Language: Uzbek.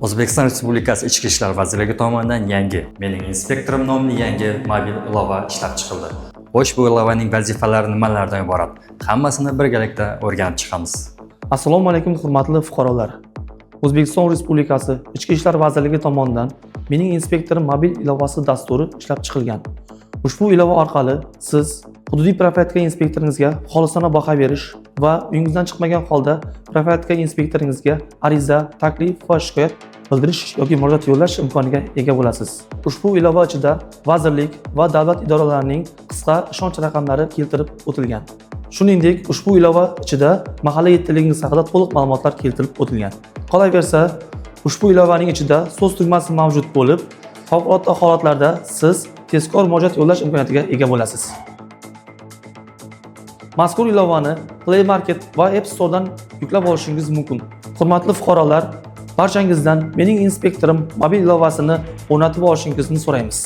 O'zbekiston Respublikasi Ichki ishlar vazirligi tomonidan yangi "Mening inspektorim" nomli yangi mobil ilova ishlab chiqildi. Xo'sh, bu ilovaning vazifalari nimalardan iborat? Hammasini birgalikda o'rganib chiqamiz. Assalomu alaykum, hurmatli fuqarolar. O'zbekiston Respublikasi Ichki ishlar vazirligi tomonidan "Mening inspektorim" mobil ilovasi dasturi ishlab chiqilgan. Ushbu ilova orqali siz hududiy profilaktika inspektoringizga xolisona baho berish va uyingizdan chiqmagan holda profilaktika inspektoringizga ariza, taklif va shikoyat bildirish yoki murojaat yo'llash imkoniga ega bo'lasiz. Ushbu ilova ichida vazirlik va davlat idoralarining qisqa ishonch raqamlari keltirib o'tilgan. Shuningdek, ushbu ilova ichida mahalla yettiligingiz haqida to'liq ma'lumotlar keltirib o'tilgan. Qolaversa, ushbu ilovaning ichida so'z tugmasi mavjud bo'lib, favqulodda holatlarda siz tezkor murojaat yo'llash imkoniyatiga ega bo'lasiz. Mazkur ilovani Play Market va App Store'dan yuklab olishingiz mumkin. Hurmatli fuqarolar, barchangizdan "Mening inspektorim" mobil ilovasini o'rnatib olishingizni so'raymiz.